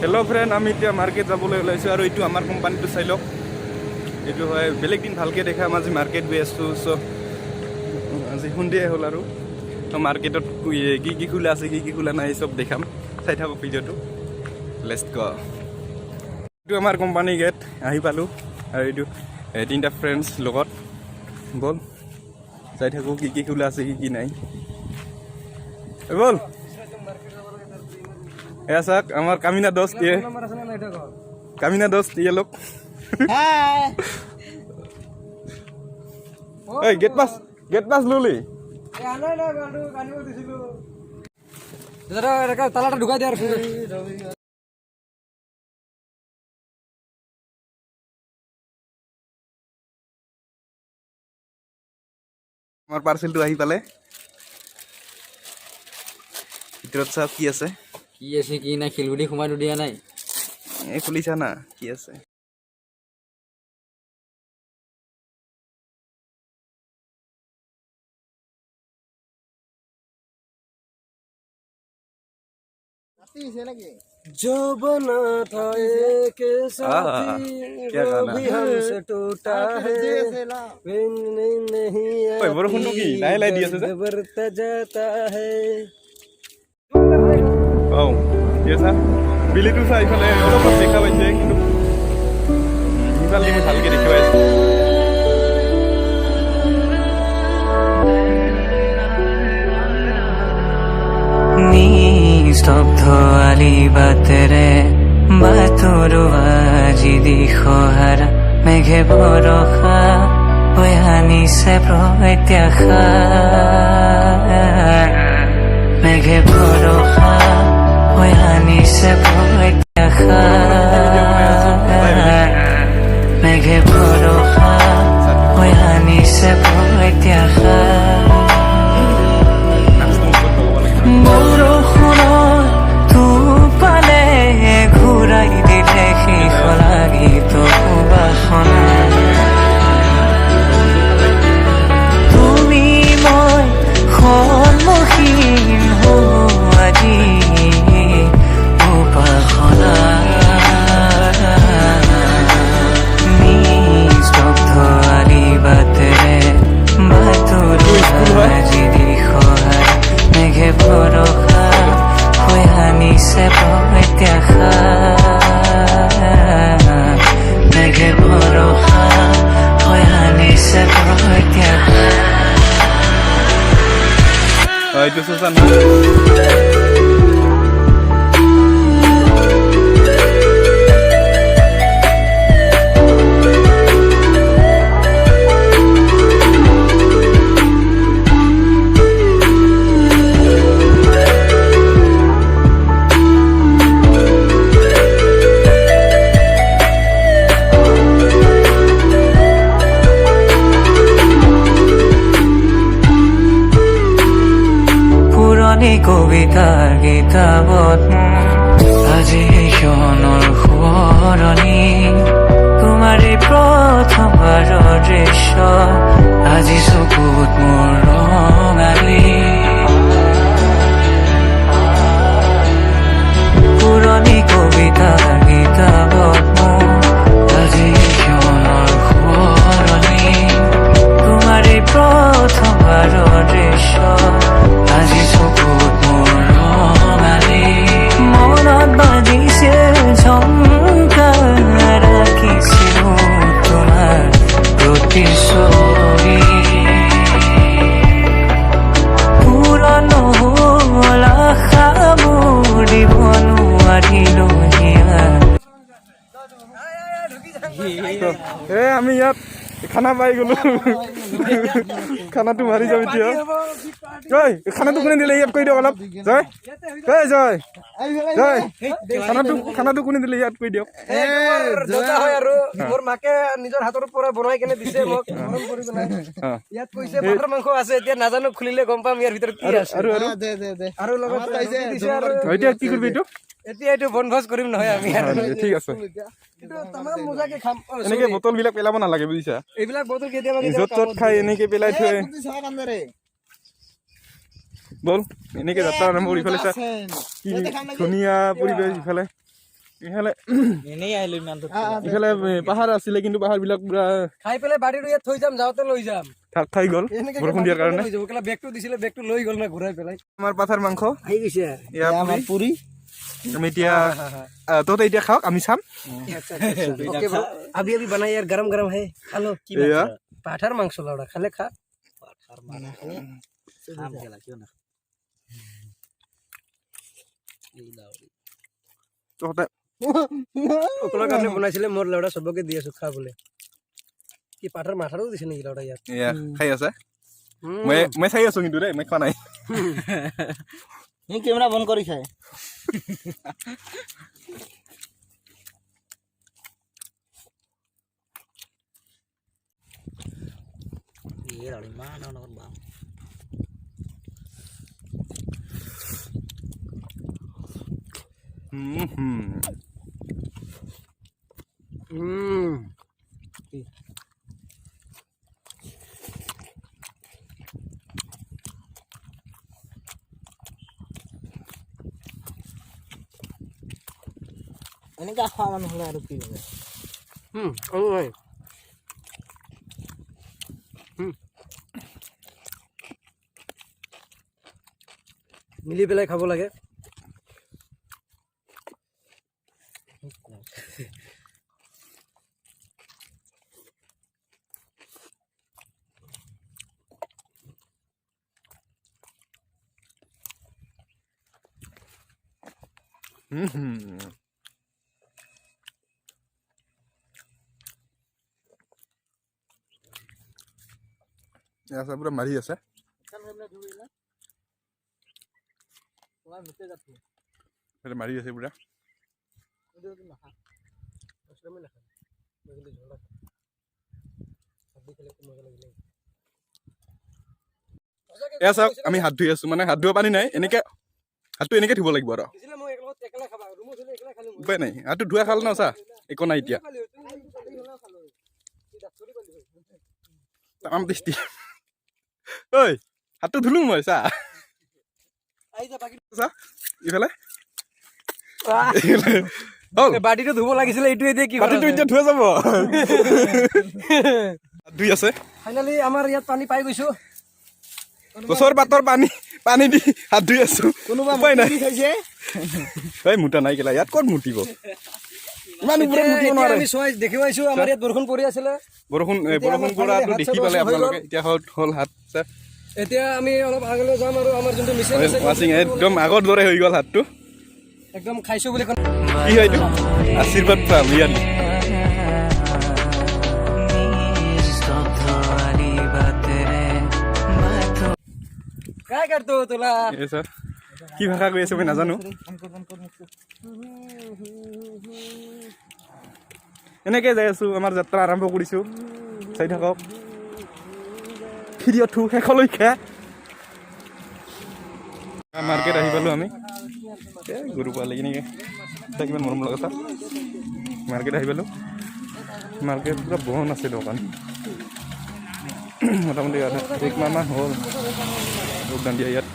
Hello' friend, আমি এতিয়া market যাবলৈ ওলাইছোঁ আৰু এইটো আমাৰ কোম্পানীটো চাই লওক। এইটো হয়, বেলেগ দিন ভালকৈ দেখাম। আজি মাৰ্কেট গৈ আছোঁ। চ' আজি সন্ধিয়াই হ'ল আৰু তো মাৰ্কেটত কি কি খোলা আছে, কি কি খোলা নাই, চব দেখাম। চাই থাকক ভিডিঅ'টো। Let's গ। এইটো আমাৰ কোম্পানী গেট আহি পালোঁ আৰু এইটো তিনিটা ফ্ৰেণ্ডছ লগত। ব'ল, চাই থাকোঁ কি কি খোলা আছে, কি কি নাই। এই ব'ল। এয়া চাওক, আমাৰ কামিনা দোস্ত ইয়ে, কামিনা দোস্ত ইয়ে লোক। এই গেট পাছ, গেট পাছ ললি? তালাটা ঢুকাই দিয়ে। আমাৰ পাৰ্চেলটো আহি পালে। ভিতৰত চাওক কি আছে। কি আছে কি নাই, শিলগুটি সোমাই দিয়া নাই। এই খুলিছা না, কি আছে? जो बना था एक साथी, क्या वो गाना। भी हमसे टूटा है। नहीं नहीं। ঐ, বৰষুণটো কি লাহে লাহে দি আছে যে? बढ़ता जाता है। অঁ, কি আছে? বিলিটো চা, ইফালে অলপ অলপ দেখা পাইছে, কিন্তু সিফালে মই ভালকে দেখি পাইছো। নিস্তব্ধ আলিবাটেৰে বাটৰুৱা আজি দিশহাৰা, মেঘে বৰষা হৈ আনিছে প্ৰত্যাশা, মেঘে বৰষা হৈ আনিছে প্ৰত্যাশা, মেঘে বৰষা হৈ আনিছে প্ৰত্যাশা। বৰষুণৰ টোপালে ঘূৰাই দিলে সেই শলাগিত বাসনা। তুমি মই সন্মুখীন হো আজি উপাসনা। নিস্তব্ধ আলিবাটেৰে বাটৰুৱা আজি দিশহাৰা, মেঘে বৰষা হৈ আনিছে প্ৰত্যাশা, মেঘে বৰষা হৈ আনিছে প্ৰত্যাশা। অঁ, এইটো শ্মশান হয়। পুৰণি কবিতাৰ কিতাপত আজি এই ক্ষণৰ সোঁৱৰণি, তোমাৰ এই প্ৰথমবাৰৰ দৃশ্য আজি চকুত মোৰ ৰঙালী। পুৰণি কবিতাৰ কিতাপত মোৰ আজি এই ক্ষণৰ সোঁৱৰণি, তোমাৰ এই প্ৰথমবাৰৰ দৃশ্য আজি চকুত মোৰ ৰঙালী। মনত বাজিছে ঝংকাৰ, ৰাখিছিলো তোমাৰ প্ৰতিচ্ছবি। পূৰণ নহ'ল আশা মোৰ, দিব নোৱাৰিলো হিয়া। এ আমি ইয়াত খানা পাই গলো। খানাটো মাৰি যাম এতিয়া। ঐ, খানাটো কোনে দিলে ইয়াত কৈ দিয়ক অলপ। জয়, ঐ জয়, জয়, খানাটো কোনে দিলে ইয়াত কৈ দিয়ক। দেউতা হয় আৰু মোৰ মাকে নিজৰ হাতৰ পৰা বনাই কেনে দিছে মোক মৰম কৰি পেলাই। ইয়াত কৈছে পাথৰ মাংস আছে। এতিয়া নাজানো, খুলিলে গম পাম ইয়াৰ ভিতৰত কি আছে। আৰু আৰু আৰু লগত ৰুটি দিছে আৰু। এতিয়া কি কৰিবি এইটো? এতিয়া এইটো বনভোজ কৰিম নহয় আমি আৰু। ঠিক আছে। কিন্তু তামাম মজাকে খাম। অ, এনেকে sorry। বটল বিলাক পেলাব নালাগে, বুজিছা? এইবিলাক বটল কেতিয়াবা য'ত কেতিয়াবা ত'ত কামত খাই দিয়ে। এনেকে পেলাই থৈ। ব'ল, এনেকে যাত্ৰা আৰম্ভ কৰি। ইফালে চা, কি ধুনীয়া পৰিৱেশ ইফালে। ইফালে এনেই আহিলো ইমান দূৰ। ইফালে পাহাৰ আছিলে, কিন্তু পাহাৰবিলাক পুৰা খাই পেলাই বাৰীটো ইয়াত থৈ যাম, যাওঁতে লৈ যাম। ঢাক খাই গ'ল এনেকে বৰষুণ দিয়াৰ কাৰণে। লৈ যাব। কেলা বেগটো দিছিলে, বেগটো লৈ গ'ল না ঘূৰাই পেলাই। আমাৰ পাঠাৰ মাংস। আহি গৈছে। এয়া আমাৰ পুৰি। পুৰি। আমি এতিয়া তহঁতে এতিয়া খাওক, আমি চাম। আচ্ছা আচ্ছা, ওকে bro। अभी अभी बना यार, गरम गरम है, खा लो। এয়া পাঠাৰ মাংস লাউডা খালে খা। পাঠাৰ মাংস খাম কেলা, কিয় নাখাম? এই লাউৰি। তহঁতে অকলৰ কাৰণে বনাইছিলে মোৰ লাউডা, চবকে দি আছো খা বোলে। কি পাঠাৰ মাথাৰো দিছে নেকি লাউডা ইয়াত? এয়া খাই আছে। মই চাই আছো কিন্তু দেই, মই খোৱা নাই। এই কেমেৰা বন্ধ কৰি খায়। এই লাউৰি ইমান ডাঙৰ বাম। হুম। এনেকা খোৱা মানুহ হ'লে আৰু কি লাগে? আৰু নাই। মিলি পেলাই খাব লাগে। হুম হুম। এয়া চা, পুৰা মাৰি আছে। এইফালে মাৰি আছে পুৰা। মছলা নাখাওঁ মই, কিন্তু ঝোলা খাওঁ। ভাত দি খালে খুব মজা লাগিলে। এয়া চাওক, আমি হাত ধুই আছো, মানে হাত ধোৱা পানী নাই। এনেকে হাতটো এনেকে ধুব লাগিব আৰু দিছিলে মই একলত একলা খাবা ৰুমত হ'লে একলা খালো মই। উপায় নাই। হাতটো ধোৱা খাল ন চা, একো নাই এতিয়া। পালি হয়, তুমি পালি হ'লেও খালো হয়। তুমি ডাক্তৰী পালি হয়। তামাম টেষ্টি। ঐ, হাতটো ধুলো মই, চা। আহি যা বাকী। চা, ইফালে ইফালে হ'ল। বাতিটো ধুব লাগিছিলে, এইটো এতিয়া কি? বাতিটো এতিয়া ধোৱা যাব। হাত ধুই আছে। ফাইনেলি আমাৰ ইয়াত পানী পাই গৈছো। গছৰ পাতৰ পানী দি হাত ধুই আছো, উপায় নাই। খাইছে। এই মুতা নাই কেলা, ইয়াত ক'ত মুতিব? ইমান ওপৰত এতিয়া মুতিব এতিয়া নোৱাৰে। আমি চোৱাই দেখুৱাইছো, আমাৰ ইয়াত বৰষুণ পৰি আছিলে। বৰষুণ এতিয়া বৰষুণ আমাৰ পৰাটো finally হাত দেখি চাত পালে ৱাশ্বিং হৈ আপোনালোকে। এতিয়া হ'ল হাত চাত এতিয়া আমি অলপ আগলৈ যাম আৰু আমাৰ যোনটো মিছন আছে ৱাশ্বিং একদম আগৰ দৰে হৈ গ'ল হাতটো। একদম খাইছো বুলি ক'লে। কি হয় এইটো? আশীৰ্বাদ পাম ইয়াত। নিস্তব্ধ আলিবাটেৰে মাথো काय करतो तुला? এই ছাৰ, কি ভাষা কৈ আছে মই নাজানো। এনেকে যাই আছো, আমাৰ যাত্ৰা আৰম্ভ কৰিছো। চাই থাকক ভিডিঅ'টো শেষলৈকে। মাৰ্কেট আহি পালো আমি। এই গৰু পোৱালি কেনেকে চাই, কিমান মৰম লগা চা। মাৰ্কেট আহি পালো। মাৰ্কেট পুৰা বন্ধ আছে দোকান। মোটামুটি আধা এক মাহমান হ'ল দোকান দিয়া। ইয়াত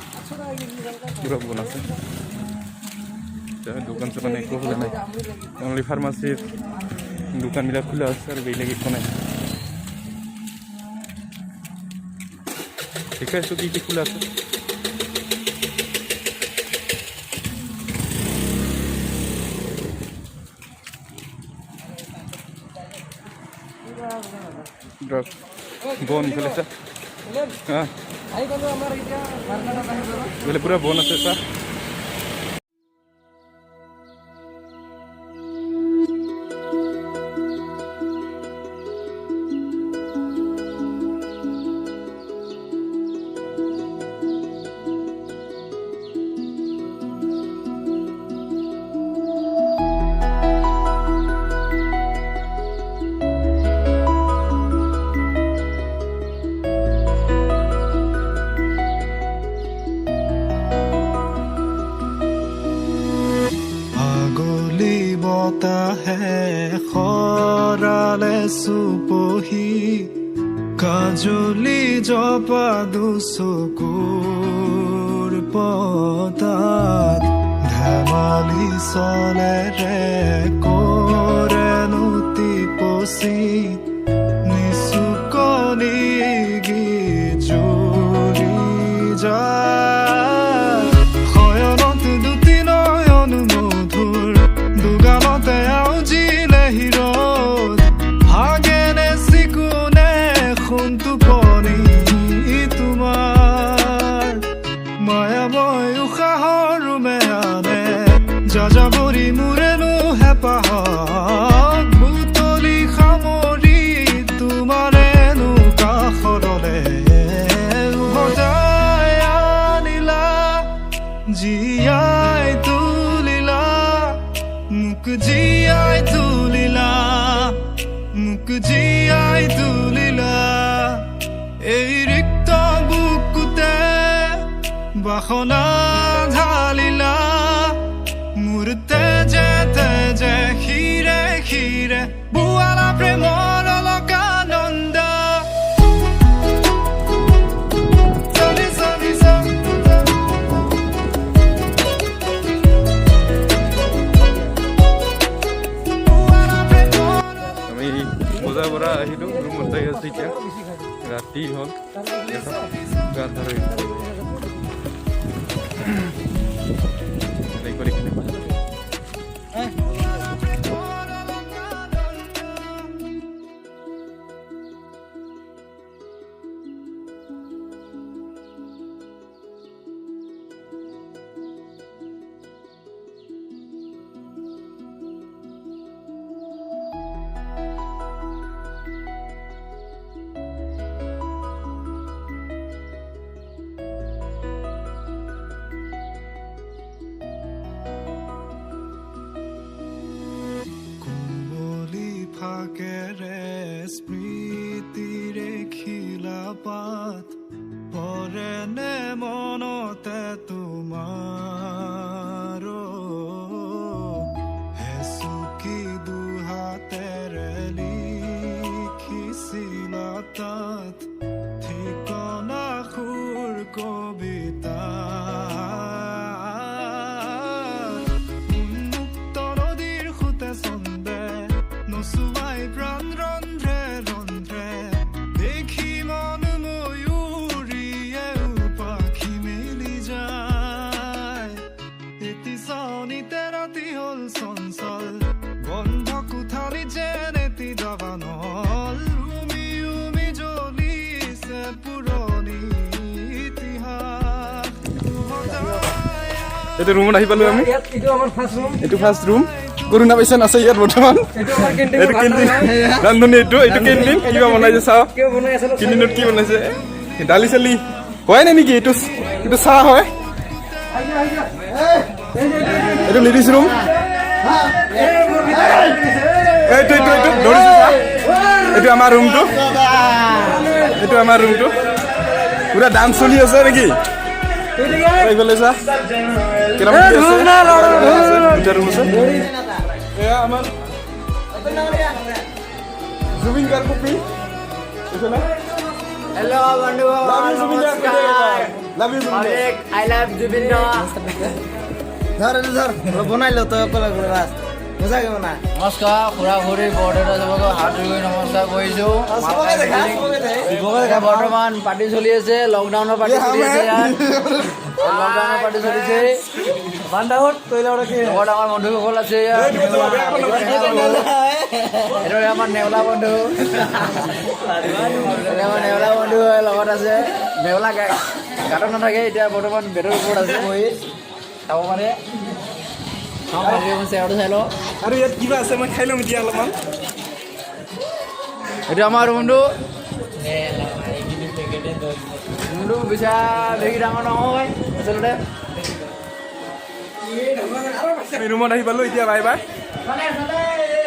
পুৰা বন্ধ আছে এতিয়া, দোকান চোকান একো খোলা নাই। অনলি ফাৰ্মাচীৰ দোকানবিলাক খোলা আছে আৰু বেলেগ একো নাই। দেখাইছোঁ কি কি খোলা আছে। বন ইফালে চা। আহি গ'লো আমাৰ এতিয়া মাৰ্কেটত আহি গ'লো। ইফালে পুৰা বন আছে চা। আগলি বতাহে সৰালে চুপহি, কাজলি জপা দুচকুৰ পতাত। ধেমালি চলেৰে কৰেনো টিপচি নিচুকনি গীত জুৰি যায়। শয়নত দুটি নয়ন মধুৰ, দুগালতে আউজিলে হিৰ'দ, ভাগেনে চিকুনে সোণ টোপনি তোমাৰ। মায়াময় উশাহৰ ৰুমে আনে যাযাবৰী মোৰেনো হেঁপাহক বুটলি সামৰি তোমাৰেনো কাষৰলে উভতাই আনিলা, জীয়াই তুলিলা মোক, জীয়াই তুলিলা মোক, জীয়াই তুলিলা। এই ৰিক্ত বুকুতে বাসনা ঢালিলা, মোৰ তেজে তেজে শিৰে শিৰে বোৱালা প্ৰেমৰ অলকানন্দা। চলি চলি চলি। আমি বজাৰ পৰা আহিলোঁ, ৰুমত যাই আছোঁ এতিয়া। ৰাতি হ'ল, গা ধৰি কৰি কিনে। কুঁৱলী ফাকেৰে স্মৃতিৰে খিলা পাত পৰেনে মনতে তোমাৰ? হেঁচুকি দুহাতেৰে লিখিছিলা তাত ঠিকনা, সুৰ, কবিতা। উন্মুক্ত নদীৰ সোঁতে ছন্দে নচুৱাই প্ৰাণ ৰন্ধ্ৰে ৰন্ধ্ৰে, দেখি মন ময়ূৰীয়ে পাখি মেলি যায়। এটি চাৱনিতে ৰাতি হ'ল চঞ্চল, বন্ধ কোঠালি যেন এটি দাবানল, উমি উমি জ্বলিছে পুৰণি ইতিহাস। এইটো ৰুমত আহি পালোঁ আমি। ইয়াত এইটো আমাৰ ফাৰ্ষ্ট ৰুম। এইটো ফাৰ্ষ্ট ৰুম। কৰোণা পেচেণ্ট আছে ইয়াত বৰ্তমান। এইটো আমাৰ কেণ্টিন। এইটো কেণ্টিন, ৰান্ধনী। এইটো কেণ্টিন। কিবা বনাইছে চাওঁ। কিয় বনাই আছে? কেণ্টিনত কি বনাইছে? দালি চালি হয় নাই নেকি? এইটো চাহ হয়। এইটো লেডিজ ৰুম। এইটো ধৰিছে চাহ। এইটো আমাৰ ৰুমটো, এইটো আমাৰ ৰুমটো। পুৰা ডান্স চলি আছে নেকি এইফালে? চা, কেইটামান কি আছে? দুটা ৰুম আছে। এয়া আমাৰ জুবিন গাৰ্গ কপি এইফালে। হেল্ল' বন্ধু। Love you, Zubeen Garg. Love you, Zubeen Garg. I love Zubeen. ধর, এইটো ধৰ, অলপ বনাই ল তই অকলে অকলে, বাছ মজাকে বনা। নমস্কাৰ খুৰা খুৰী, বৰদেউতা চবকে হাত জোৰ কৰি নমস্কাৰ কৰিছোঁ। চবকে দেখা, চবকে দেখা। এতিয়া বৰ্তমান পাৰ্টি চলি আছে, লকডাউনৰ পাৰ্টি চলি আছে ইয়াত। লকডাউনৰ পাৰ্টি চলিছে। লগত আমাৰ বন্ধুসকল আছে ইয়াত। এইটো আমাৰ নেওলা বন্ধু, এইটো আমাৰ নেওলা বন্ধু লগত আছে। নেওলা গাঁতত নাথাকে, এতিয়া বৰ্তমান বেডৰ ওপৰত আছে বহি, চাব পাৰে। চাওঁ ভালকে, মোৰ চেহেৰাটো চাই লওঁ। আৰু ইয়াত কিবা আছে, মই খাই ল'ম এতিয়া অলপমান। এইটো আমাৰ ৰুমটো। ৰুমটো বেছি বেছি ডাঙৰ নহয় আচলতে। আমি ৰুমত আহি পালোঁ এতিয়া। Bye bye.